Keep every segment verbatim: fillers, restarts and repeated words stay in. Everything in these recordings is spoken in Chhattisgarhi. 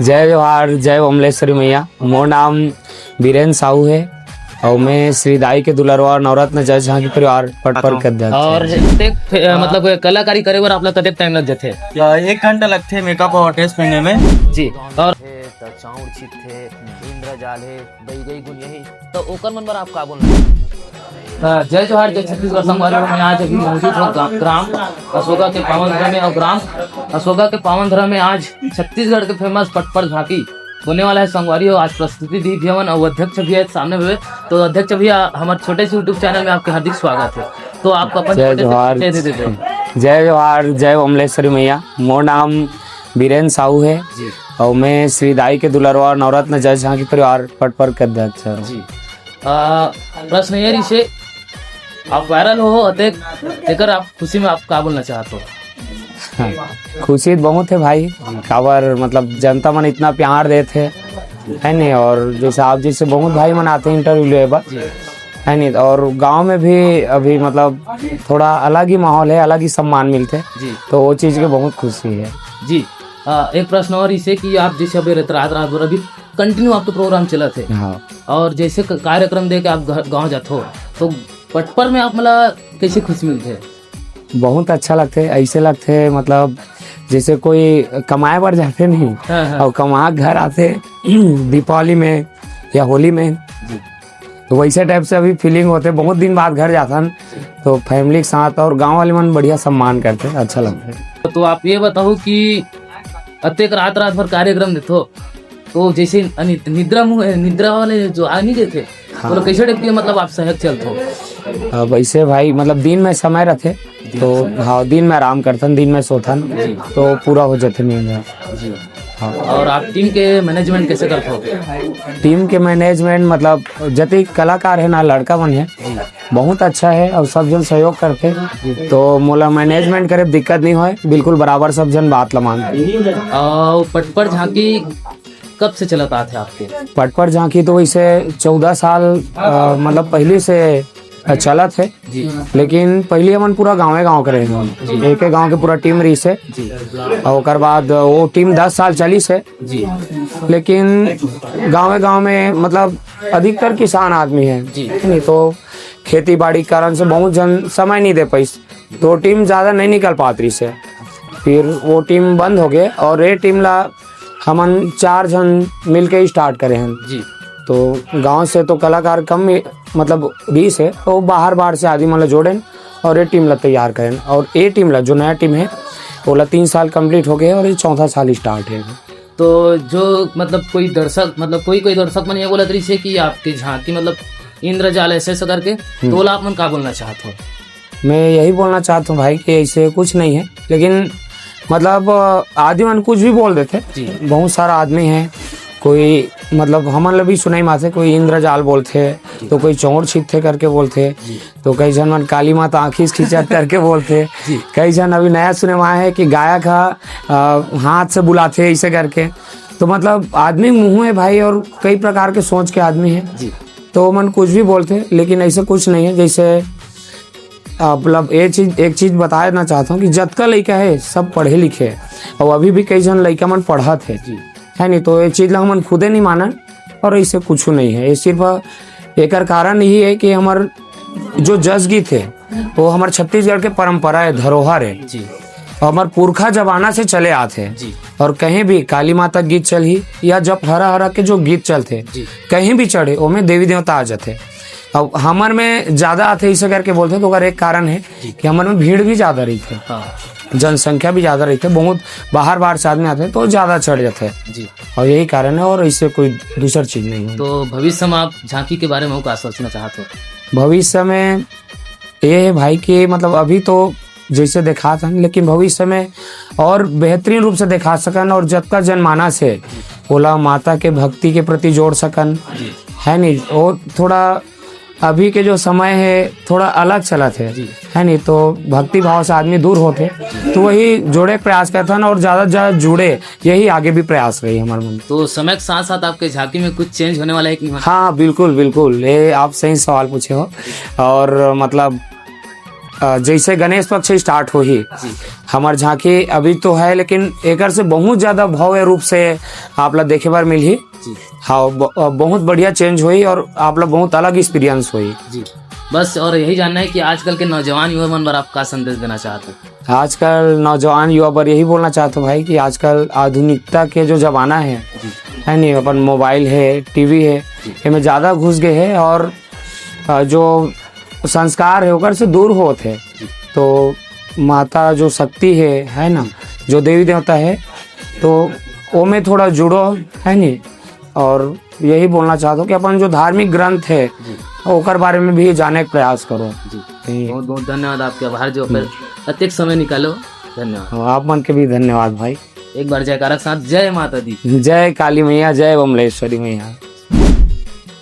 जय जोहार, जय बमलेश्वरी मैया। मोर नाम बीरेन साहू हे और मैं श्री दाई के दुलरवा नवरत्न जस झांकी परिवार पटपर के अध्यक्ष हौं। और एक, अ, मतलब, कलाकारी करे बर आप ला कतेक टाइम लग जाथे? या, एक घंटा लगथे मेकअप और ड्रेस पहने में। जी। और हे त चाउर छितथे, इंद्रजाल हे, बइगई गुन यही, त ओकर मन बर आप का बोलना? अ, जय जोहार, जय छत्तीसगढ़ संगवारी हो। मैं आज अभी मौजूद हौं ग्राम, ग्राम अशोका के पावन धरा में। और ग्राम अशोका के पावन धरा में आज छत्तीसगढ़ के फेमस पटपर झांकी होने वाला है संगवारी हो। आज प्रस्तुति दी भी हवन और अध्यक्ष भी है सामने हुए। तो अध्यक्ष भैया, हमारे छोटे से YouTube चैनल में आपके हार्दिक स्वागत है। तो आपका अपन जय छोटे से जोहार। परिचय दे देते हैं। जय जोहार, जय बमलेश्वरी मैया। मोर नाम बीरेन साहू हे जी। और मैं श्री दाई के दुलरवा नवरत्न जस झांकी परिवार पटपर के अध्यक्ष हौं। जी। आ, प्रश्न ये रिसे, आप वायरल हो अतेक, तेकर आप खुशी में आप का बोलना चाहत हो? खुशी त बहुत हे भाई, काबर मतलब जनता मन इतना प्यार देत हे, है नी? और जैसे आप जैसे बहुत भाई मन आते हैं इंटरव्यू लेवे बर, है नी? और गांव में भी अभी मतलब थोड़ा अलग ही माहौल है, अलग ही सम्मान मिलते, जी। तो वो चीज के बहुत खुशी है। जी। आ, एक प्रश्न और इसे कि आप जैसे अभी रात, रात भर अभी कंटिन्यू आपके प्रोग्राम चलत हे हाँ। और जैसे क-, कार्यक्रम दे के आप घर, गाँव जात हो, तो पटपर में आप मतलब कैसे खुशी मिलते हैं? बहुत अच्छा लगथे, ऐसे लगथे मतलब जैसे कोई कमाए बर जाथे नहीं हाँ, हाँ। और कमा घर आथे दीपावली में या होली में, जी। तो वैसे टाइप से अभी फीलिंग होथे। बहुत दिन बाद घर जाथन तो फैमिली के साथ और गांव वाले मन बढ़िया सम्मान करथे, अच्छा लगथे। तो आप ये बताओ कि अतेक रात रात भर कार्यक्रम देथो, तो जैसे अनित-, निद्रा मुंह, निद्रा वाले जो आ नहीं देथे, हाँ। तो कैसे टाइप के मतलब आप सहयोग चलत हो? अब ऐसे भाई मतलब दिन में समय रहथे, तो हाँ, दिन में आराम करथन, दिन में सोथन, तो पूरा हो जाथे नींद। जी। हाँ। और आप टीम के मैनेजमेंट कैसे करते हो? टीम के मैनेजमेंट मतलब जति कलाकार है ना, लड़का मन है, जी। बहुत अच्छा है और सब जन सहयोग करथे, तो मोला मैनेजमेंट करे दिक्कत नहीं होय, बिल्कुल बराबर सब जन बात ला मानथे। और पटपर झांकी कब से चलत आथे आपके? पटपर झांकी तो वैसे चौदह साल, अ, मतलब पहले से चलत हे, जी। लेकिन पहले हमन पूरा गांवे गांव करे हैं, जी। एक एक गांव के पूरा टीम रहिस हे, जी। और ओकर बाद वो टीम दस साल चलिस हे, जी। लेकिन गांवे गांव में मतलब अधिकतर किसान आदमी है, जी। नहीं तो खेती बाड़ी के कारण से बहुत जन समय नहीं दे पाइस, तो टीम ज्यादा नहीं निकल पात रहिस हे। फिर वो टीम बंद हो गए और ये टीम ला हमन चार झन मिलके स्टार्ट करे हन। जी। तो गांव से तो कलाकार कम ही, मतलब, रहिस हे, तो बाहर बाहर से आदमी मन ला जोड़ेन और ये टीम ला तैयार करेन। और ये टीम ला, जो नया टीम है, वो ला तीन साल कंप्लीट हो गए और ये चौथा साल स्टार्ट है। तो जो, मतलब, कोई दर्शक, मतलब, कोई कोई दर्शक मन ये बोलत रहिस हे कि आपके झांकी मतलब इंद्रजाल ऐसे ऐसे करके, हम्म। तो ओला आप मन का बोलना चाहत हो? मैं यही बोलना चाहता हूँ भाई कि ऐसे कुछ नहीं है, लेकिन मतलब आदमी मन कुछ भी बोल देथे। जी। बहुत सारा आदमी है, कोई मतलब हमन ला भी सुनाई मारथे, कोई इंद्रजाल बोलथे, जी। तो कोई चौर छिपथे करके बोलथे, जी। तो कई झन मन काली माता आँखी से खींचत करके बोलथे, जी। कई झन अभी नया सुने में आए है कि गायक हा, अ, हाथ से बुलाथे ऐसे करके। तो मतलब आदमी मुँह है भाई, और कई प्रकार के सोच के आदमी है, जी। तो मन कुछ भी बोलथे, लेकिन ऐसे कुछ नहीं है। जैसे मतलब ये चीज, एक चीज बताना चाहता हूँ कि जतका लइका है सब पढ़े लिखे है, और अभी भी कई झन लइका मन पढ़त है, जी। है नहीं, तो ये चीज ला हमन खुदे नहीं मानन, और ऐसे कुछ नहीं है। ये सिर्फ एकर कारण यही है कि हमर जो जस गीत है, वो हमर छत्तीसगढ़ के परंपरा है, धरोहर है, जी। और हमर पुरखा जमाना से चले आत है। जी। और कहीं भी काली माता गीत चलही या जब हरा हरा के जो गीत चलथे, जी। कहीं भी चढ़े, ओमे देवी देवता आ जाथे। अब हमर में ज्यादा आथे, इसे करके बोलथे, तो ओकर एक कारण है जी। कि हमर में भीड़ भी ज्यादा रहिथे, हाँ। जनसंख्या भी ज्यादा रहिथे, बहुत बाहर बाहर से आदमी आथे, तो ज्यादा चढ़ जाथे। जी। और यही कारण है, और इससे कोई दूसर चीज नहीं है। तो भविष्य में आप झांकी के बारे में का सोचना चाहत हो? भविष्य में ये है भाई कि मतलब अभी तो जैसे देखात हन, लेकिन भविष्य में और बेहतरीन रूप से देखा सकन, और जतका जनमानस है, ओला माता के भक्ति के प्रति जोड़ सकन, जी। है नहीं? वो थोड़ा अभी के जो समय है, थोड़ा अलग चलत है, जी। है नहीं? तो भक्ति भाव से आदमी दूर होते, तो वही जोड़े के प्रयास करथन, और ज्यादा से ज्यादा जुड़े, यही आगे भी प्रयास रही हमारे मन। तो समय के साथ साथ आपके झांकी में कुछ चेंज होने वाला है कि नहीं होने? हाँ, बिल्कुल, बिल्कुल, ये आप सही सवाल पूछे हो। और मतलब अ, जैसे गणेश पक्ष स्टार्ट होही, जी। हमर झांकी अभी तो है, लेकिन एकर से बहुत ज्यादा भव्य रूप से आप ला देखे बर मिलही। जी। हाँ, ब-, अ, बहुत बढ़िया चेंज होही और आप ला बहुत अलग एक्सपीरियंस होही। जी। बस, और यही जानना है कि आजकल के नौजवान युवा मन बर आप का संदेश देना चाहते हो? आजकल नौजवान युवा बर यही बोलना चाहता हूँ भाई कि आजकल आधुनिकता के जो जमाना है, जी। है नहीं, अपन मोबाइल है, टीवी है, जी। एमे ज्यादा घुस गए है और, अ, जो संस्कार है ओकर से दूर होत है। जी। तो माता जो शक्ति है, है ना, जो देवी देवता है, तो ओमे थोड़ा जुड़ो, है नहीं। और यही बोलना चाहता हूँ कि अपन जो धार्मिक ग्रंथ है, जी। ओकर बारे में भी जाने के प्रयास करो। जी। यही। बहुत बहुत धन्यवाद आपके, आभार जो अपन हम्म। अतेक समय निकालो। धन्यवाद। हाँ, आप मन के भी धन्यवाद भाई। एक बार जयकारा के साथ जय माता दी। जय काली मैया, जय बमलेश्वरी मैया।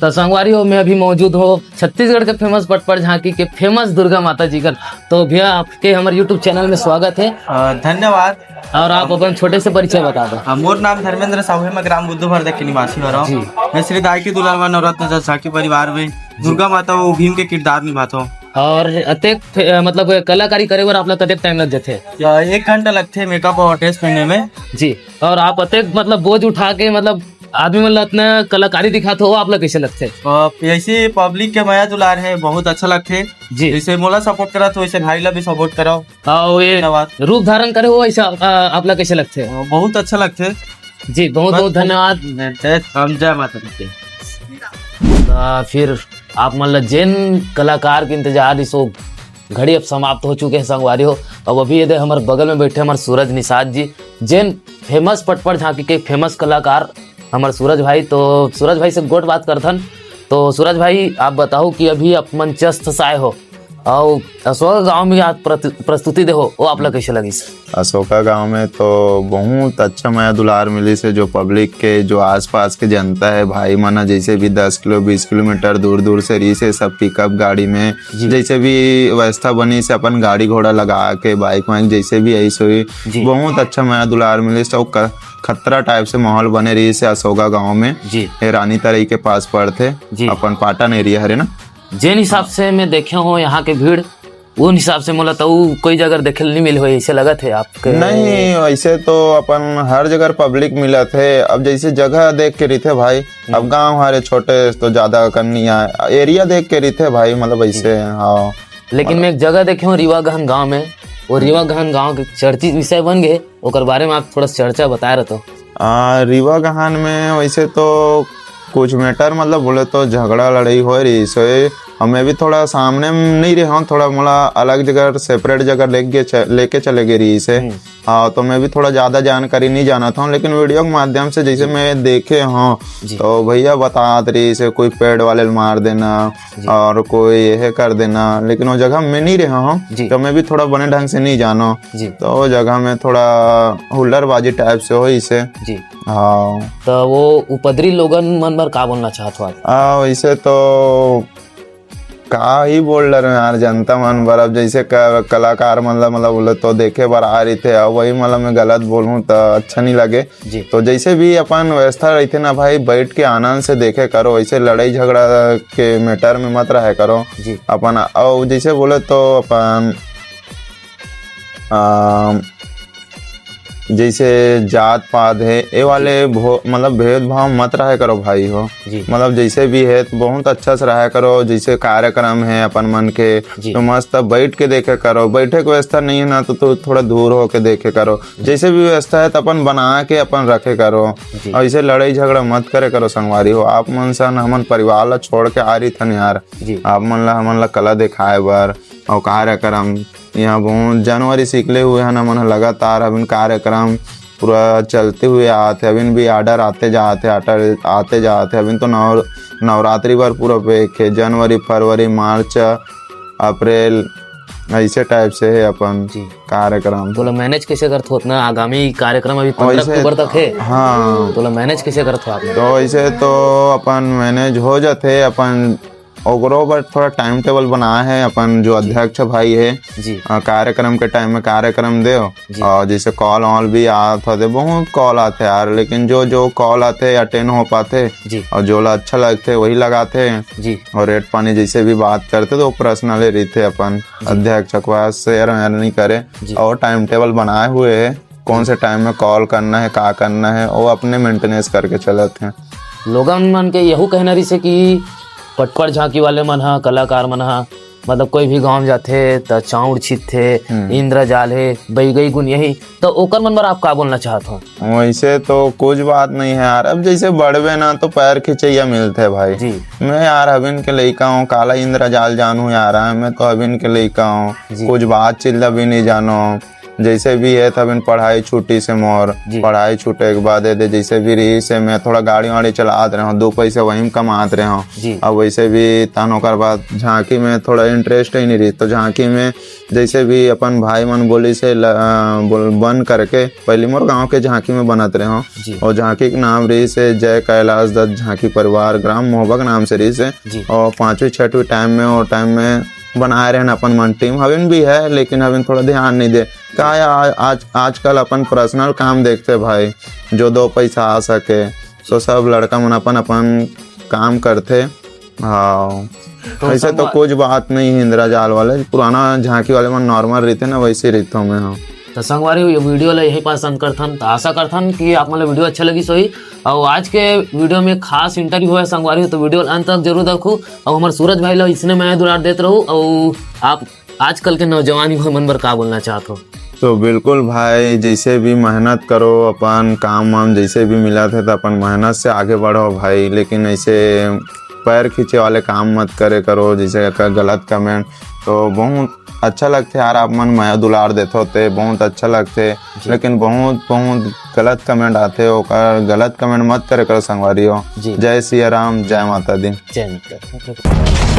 तो संगवारी हो, मैं अभी मौजूद हूँ छत्तीसगढ़ के फेमस पटपट झांकी के फेमस दुर्गा माता जी कर। तो भैया, आपके हमर YouTube चैनल में स्वागत है। अ, धन्यवाद। और आप अपन छोटे से परिचय बता दो। अ, मोर नाम धर्मेंद्र साहू है, मैं ग्राम बुद्धू भरदा के निवासी हो रहा हूँ। जी। मैं श्री दाई की दुलार व नवरत्न झांकी परिवार में दुर्गा माता व भीम के किरदार निभाता हूँ। और अतेक फे-, मतलब कलाकारी करे बर आप ला कतेक टाइम लग जाथे? अ, एक घंटा लगथे मेकअप और ड्रेस पहनने में। जी। और आप अतेक मतलब बोझ उठा के मतलब आदमी मन ला अतना कलाकारी दिखात हो, आप ला कैसे लगथे? अ, ऐसे पब्लिक के मया दुलार है, बहुत अच्छा लगथे। जी। जैसे मोला सपोर्ट करत हो, वैसे भाई ला भी सपोर्ट कराओ। हाँ, ये धन्यवाद। रूप धारण करे हो, ऐसा, अ, आप ला कैसे लगथे? अ, बहुत अच्छा लगथे। जी, बहुत बस बहुत धन्यवाद। जय, हम जय माता दी के। त फिर आप मन ला जेन कलाकार के इंतजार रिहिस, वो घड़ी अब समाप्त हो चुके हैं संगवारी हो। अब अभी ये दे हमर बगल में बैठे हमर सूरज निषाद जी, जेन फेमस पटपट झांकी के फेमस कलाकार हमर सूरज भाई। तो सूरज भाई से गोठ बात करथन। तो सूरज भाई, आप बताओ कि अभी आप मन चस्त साय हो, अउ अशोका गांव में आप प्रति-, प्रस्तुति देहो, वो आप ला कैसे लगिस? अशोका गांव में तो बहुत अच्छा मया दुलार मिलिस हे, जो पब्लिक के, जो आसपास के जनता है, भाई मन ह, जैसे भी दस किलो, बीस किलोमीटर दूर दूर से रहिस हे, सब पिकअप गाड़ी में, जी। जैसे भी व्यवस्था बनिस हे, अपन गाड़ी घोड़ा लगा के, बाइक वाइक जैसे भी आइस होही, जी। बहुत अच्छा मया दुलार मिलिस हे। अउ क-, खतरा टाइप से माहौल बने रहिस हे अशोका गांव में, जी। ये रानी तरई के पास पड़थे, जी। अपन पाटन एरिया हरे ना। जेन हिसाब से मैं देखे हूँ यहाँ के भीड़, उन हिसाब से मोला तो कोई जगह देखे ल नहीं मिले होही, ऐसे लगत हे आपके? नहीं, वैसे तो अपन हर जगह पब्लिक मिलत हे। अब जैसे जगह देख के रहिथे भाई, हम्म। अब गांव हरे छोटे तो ज्यादा कर नहीं आए, एरिया देख के रहिथे भाई, मतलब ऐसे, हाँ। लेकिन मतलब मैं एक जगह देखे हूँ रीवा गहन गांव में, वो रीवा गहन गांव के चर्चित विषय बन गए, ओकर बारे में आप थोड़ा सा चर्चा बताए रहते हो। आ, रीवा गहन में वैसे तो कुछ मैटर, मतलब बोले तो झगड़ा लड़ाई होए रहिस हे। अब मैं भी थोड़ा सामने में नहीं रहे हूँ, थोड़ा मोला अलग जगह, सेपरेट जगह लेके च-, लेके चले गए रहिस हे। हम्म। हाँ, तो मैं भी थोड़ा ज्यादा जानकारी नहीं जानत हूँ, लेकिन वीडियो के माध्यम से जैसे मैं देखे हूँ, जी। तो भैया बतात रहिस हे कोई पेड़ वाले ल मार देना जी। और कोई ये कर देना, लेकिन वो जगह में नहीं रहे हूँ, जी। तो मैं भी थोड़ा बने ढंग से नहीं जानो। जी। तो वो जगह में थोड़ा हुल्लड़बाजी टाइप से होइस हे। जी। हाँ। तो वो उपद्री लोगन मन बर का बोलना चाहत हो आप? आ, वैसे तो का ही बोल डरे यार, जनता मन बर। अब जैसे क-, कलाकार मन ला, मतलब, बोले तो देखे बर आ रहिथे, अब वही, मतलब, मैं गलत बोलूँ तो अच्छा नहीं लगे। जी। तो जैसे भी अपन व्यवस्था रहिथे ना भाई, बैठ के आनंद से देखे करो, ऐसे लड़ाई झगड़ा के मैटर में मत रहे करो। जी। अपन, और जैसे बोले तो अपन, आ, जैसे जात पात है, ये वाले भो-, मतलब भेदभाव मत रहे करो भाई हो। जी। मतलब जैसे भी है तो बहुत अच्छा से रहा करो, जैसे कार्यक्रम है अपन मन के, जी। तो मस्त बैठ के देखे करो। बैठे के व्यवस्था नहीं है ना तो, तो थोड़ा दूर होके देखे करो। जी। जैसे भी व्यवस्था है तो अपन बना के अपन रखे करो। जी। और ऐसे लड़ाई झगड़ा मत करे करो संगवारी हो। आप मन सन हमन परिवार ला छोड़ के आ रहिथन यार। जी। आप मन ला, हमन ला कला दिखाए बर और कार्यक्रम यहाँ बहुत जनवरी से निकले हुए हैं, हमन ह लगातार अभी कार्यक्रम पूरा चलते हुए आत हे, अभी भी ऑर्डर आते जात हे, ऑर्डर आते जात हे। अभी तो नव-, नवरात्रि बर पूरा पैक हे, जनवरी, फरवरी, मार्च, अप्रैल, ऐसे टाइप से है अपन जी। कार्यक्रम। तोला मैनेज कैसे करत हो? उतना आगामी कार्यक्रम अभी पंद्रह वैसे अक्टूबर तक है। हाँ। तोला मैनेज कैसे करत हो आप? तो ऐसे तो अपन मैनेज हो जाते, अपन ओकरो बर थोड़ा टाइम टेबल बनाए हे अपन जो अध्यक्ष भाई हे, जी। अ, कार्यक्रम के टाइम में कार्यक्रम देव। जी। और जैसे कॉल वॉल भी आत होते, बहुत कॉल आते यार, लेकिन जो जो कॉल आते अटेंड हो पाते जी। और जो ला अच्छा लगते वही लगाते। जी। और रेट पानी जैसे भी बात करते तो पर्सनली रहते अपन अध्यक्ष के पास शेयर वेयर नहीं करे। जी। और टाइम टेबल बनाए हुए है, कौन से टाइम में कॉल करना है, का करना है, वो अपने मेंटेनेंस करके चलत हैं। लोगन मन के यहू कहना रहिसे कि पटपड़ झांकी वाले मन ह, कलाकार मन ह, मतलब कोई भी गांव जाथे त चाउर छीतथे, हम्म। इंद्रजाल हे, बैगई गुनिया ही, तो ओकर मन बर आप का बोलना चाहत हो? वैसे तो कुछ बात नहीं है यार, अब जैसे बढ़बे ना तो पैर खिंचैया मिलते भाई। जी। मैं यार हबिन के लइका हूँ, काला इंद्रजाल जानू यार, मैं तो हबिन के लइका हूँ, जी। कुछ बात चिल्ला भी नहीं जानो। जैसे भी है तबिन पढ़ाई छुट्टी से मोर, जी। पढ़ाई छूटे के बाद है दे जैसे भी रही से मैं थोड़ा गाड़ी वाड़ी चलात रहे हूँ, दो पैसे वहीं कमात रहे हूँ। जी। अब वैसे भी तहन ओकर बाद झांकी में थोड़ा इंटरेस्ट ही नहीं रही, तो झांकी में जैसे भी अपन भाई मन बोली से ल-, अ, बोल, बन करके पहले मोर गांव के झांकी में बनत रहे हूँ। जी। और झांकी के नाम रही से जय कैलाश दत्त झांकी परिवार, ग्राम मोहबा के नाम से रही से। जी। और पाँचवीं छठवीं टाइम में, वो टाइम में बनाए रहन अपन मन टीम, हविन भी है लेकिन हविन थोड़ा ध्यान नहीं दे। का है, आ-, आज आजकल अपन पर्सनल काम देखते भाई, जो दो पैसा आ सके, तो सब लड़का मन अपन अपन काम करते। हाँ, तो ऐसे तो संगवा- कुछ बात नहीं है। इंदिरा जाल वाले, पुराना झांकी वाले मन नॉर्मल रहते ना, वैसे रहता हूँ मैं। हाँ। तो संगवारी हो, ये वीडियो ला यहीं पास अंत करथन। तो आशा करथन कि आप मन ला वीडियो अच्छा लगिस होही। और आज के वीडियो में खास इंटरव्यू है संगवारी हो, तो वीडियो ला अंत तक जरूर देखू। और हमारे सूरज भाई ला इसने मया दुलार देत रहू। और आप आजकल के नौजवान युवा मन बर का बोलना चाहत हो? तो बिल्कुल भाई, जैसे भी मेहनत करो, अपन काम वाम जैसे भी मिला थे तो अपन मेहनत से आगे बढ़ो भाई, लेकिन ऐसे पैर खींचे वाले काम मत करे करो, जैसे का गलत कमेंट। तो बहुत अच्छा लगते यार, आप मन मया दुलार देते होते, बहुत अच्छा लगते, लेकिन बहुत बहुत गलत कमेंट आते, ओकर गलत कमेंट मत करे करो संगवारी हो। जी। जय सिया राम, जय माता दी। जय माता।